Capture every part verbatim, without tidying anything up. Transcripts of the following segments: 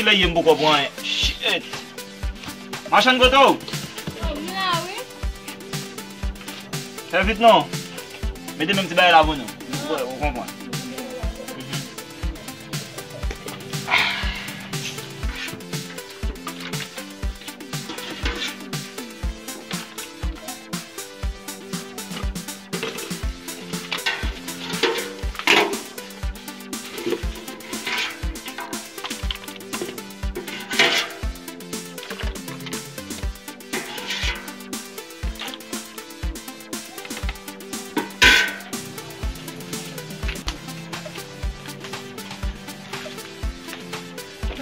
Lè ye m poko pran anyen. Shit. Machann, kote w? Yo, m la wi. Fè vit non. Mete menm ti bagay la pou nou. Ou konprann.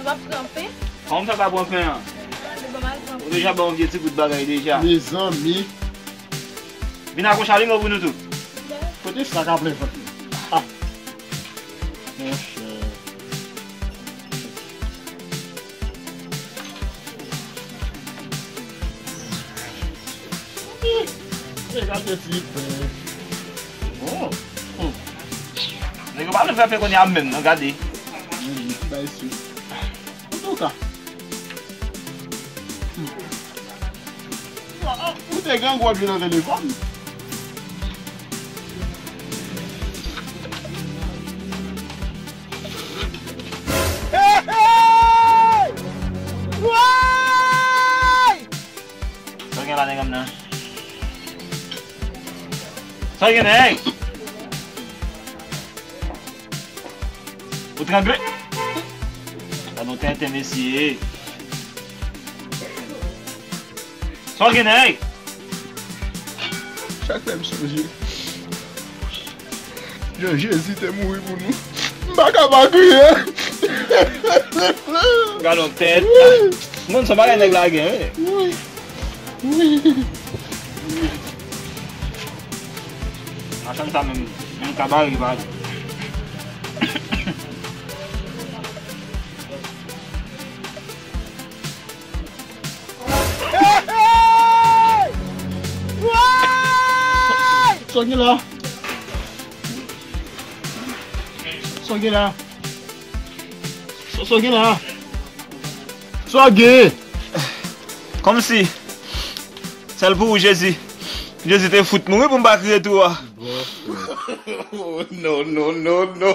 Nou p ap pran pen? Kòman m fè pa pran pen an? Ou deja ban yon vye ti gout bagay deja. Mezanmi. Vin ak yon chalimo pou nou tou. Kote sa ka plen vant mwen? Ah. Monchè. Ih, gade ti pen. Bon. Hmm. Nèg yo pa vle fè pen kounye a menm, non, gade. Wi, ti bay sou. Antouka. Hmm. Ou te gen gwo djou nan telefòn. Hey, hey! Woy! Sa w gen la, nèg m nan? Sa w gen, nèg? Ou trangle? Sa nou tenten, mesye. Sa w gen, nèg? Chak lè m sonje jan Jezi te mouri pou nou, m pa ka pa kriye. Gad yon tèt. M konn se yon bagay nèg la gen, wi. Wi. Wi. Machann sa menm, menm kabare pa. Hey, hey! Woy! Sa w gen la? Sa w gen la? Sa, sa w gen la? Sa w gen? Kòmsi, sèl pou ou, Jezi. Jezi te fout mouri pou m pa kriye tou a. No, no, no, no.